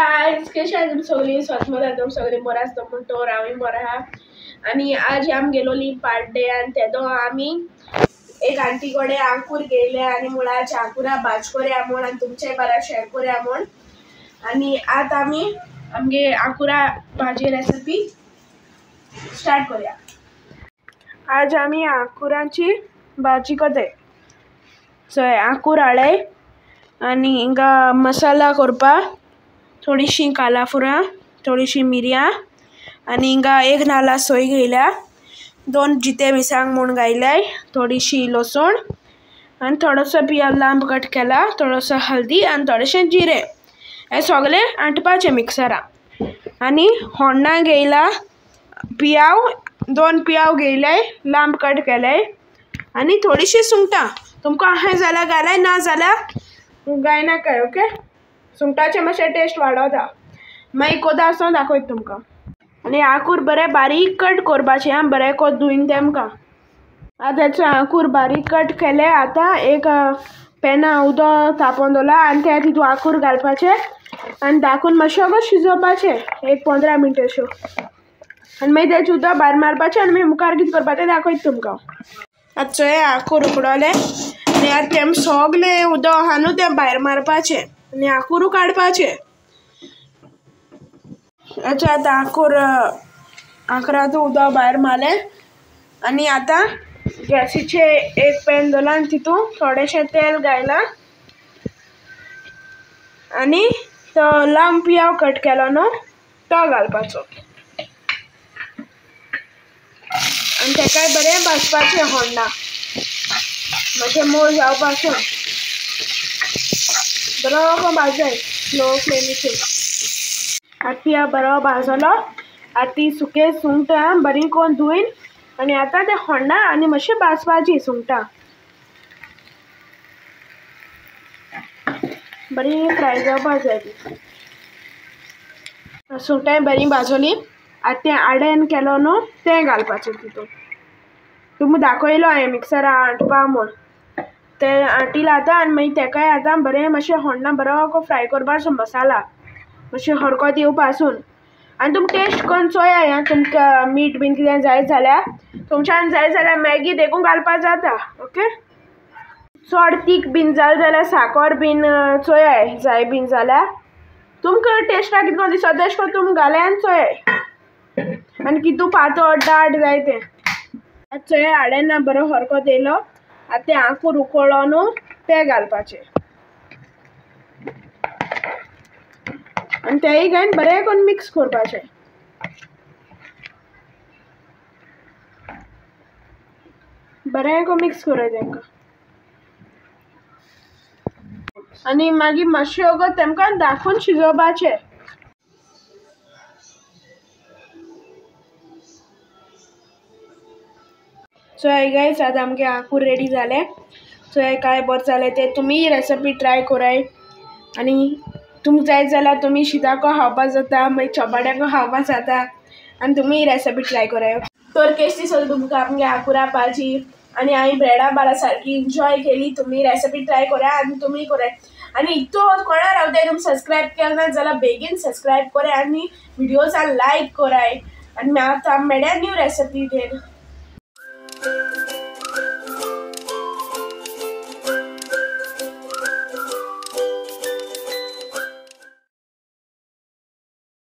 Guys, कशें तुम सगळीं सतमत तुम सगळीं बरें आसता म्हूण तर हांवूय बरें आहा। आनी आज आम गेलोली पाड्डे आनी तेदो आमी एक आंटी कडेन आंकूर घेयले आनी मुळाचे आंकुरा भाज करया म्हूण आनी तुमचे बारा शेअर करया म्हूण। आनी आतां आमी आमगे आंकुरा भाजी रेसिपी स्टार्ट करया। आज आमी आंकुरांची भाजी करताय। सो आंकूर हाडले आनी हिंगा मसाला करपाक थोडीशी कालाफुरां, थोडीशी मिरयां आनी हिंगा एक नाल्ला सोय घेयल्या, दोन जिते मिरसांग म्हूण घायल्याय, थोडीशी लसूण आनी थोडोसो पियाव लांब कट केला, थोडोसो हल्दी आनी थोडेशें जिरें। हें सगळें आटपाचें मिक्सरान। आनी होण्णां घेयला, पियाव दोन पियाव घेयले लांब कट केले आनी थोडीशी सुंगटां। तुमकां आहाय जाल्यार घालाय, ना जाल्यार घायनाकाय। ओके, सुंगटाचें मातशें टेस्ट वाडोवता। मागीर कोता आसतना दाखयता तुमकां। आनी आंकूर बरें बारीक कट करपाचें आं, बरें कोत धुयन तेमकां। आतां तेचो आंकूर बारीक कट केले। आतां एक पॅना उदक तापोवन दवरला आनी ते तितून आंकूर घालपाचें आनी धाकून मातशें वगत शिजोवपाचें एक 15 मिनटां अश्यो। आनी मागीर तेचें उदक भायर मारपाचें आनी मागीर मुखार कितें करपाचें दाखयता तुमकां। आतां चोय आंकूर उकडोले आनी आतां तेम सगळें उदक आहा न्हू तें भायर मारपाचें आनी आंकूर काडपाचें। अच्छा, आतां आंकूर आंकराचो उदक भायर मारलें आनी आतां गॅसीचेर एक पॅन दवरलां आनी तितून थोडेशें तेल घायलां आनी तो लांब पियाव कट केलो न्हू तो घालपाचो आनी तेकाय बरें भाजपाचें होण्णां मातशें मोव जावपासून बरो भाजय स्लो फ्लेमीचेर। आतां पियाव बरो भाजलो। आतां ती सुके सुंगटां बरी करून धुयन आनी आतां ते होण्णां आनी मातशें भाजपाची सुंगटां बरी फ्राय जावपाक जाय ती। सुंगटां बरी भाजली। आतां तें आडेन केलो न्हू तें घालपाचें तितून। तुमकां दाखयलो हांवें मिक्सरा आटपा म्हूण, तें आटिलां आतां आनी मागीर तेकाय आतां बरें मातशें होण्णां बरो फ्राय करपाचो मसाला मातशें हरकत येवपासून। आनी तुमी टेस्ट करून चोया आं, तुमकां मीठ बीन कितें जाय जाल्यार तुमच्यान जाय जाल्यार मॅगी देखून घालपाक जाता। ओके, चड तीख बीन जालें जाल्यार साकर बीन चोयाय जाय बीन जाल्यार तुमकां टेस्टाक कितको दिसता तेश करून तुमी घालाय आनी चोयाय आनी कितू पातळ दाट जाय तें। आतां चोया हाडें ना बरो हरकत येयलो। आतां तें आंकूर उकळ्ळो न्हू तें घालपाचें आनी तेंय घालून बरें करून मिक्स करपाचें। बरें करून मिक्स करप तेंकां आनी मागीर मातशें वगत तेमकां धाकून शिजोवपाचें। सो हय गायज, आतां आमगे आंकूर रेडी जालें। सो हे काय बरें जालें तें तुमी रेसिपी ट्राय कराय आनी तुमकां जाय जाल्यार तुमी शिताको खावपाक जाता, मागीर चपाट्याको खावपाक जाता आनी तुमी रेसिपी ट्राय कराय। तर केश दिसली तुमकां आमगे आंकुरा भाजी आनी हांवें ब्रेडा बारा सारकी एन्जॉय केली। तुमी रेसिपी ट्राय कराय आनी तुमी कराय आनी इतलो कोणा रावताय तुमी सबस्क्रायब केलें ना जाल्यार बेगीन सबस्क्रायब कराय आनी व्हिडियोजाक लायक कराय आनी आतां मेळया न्यू रेसिपी.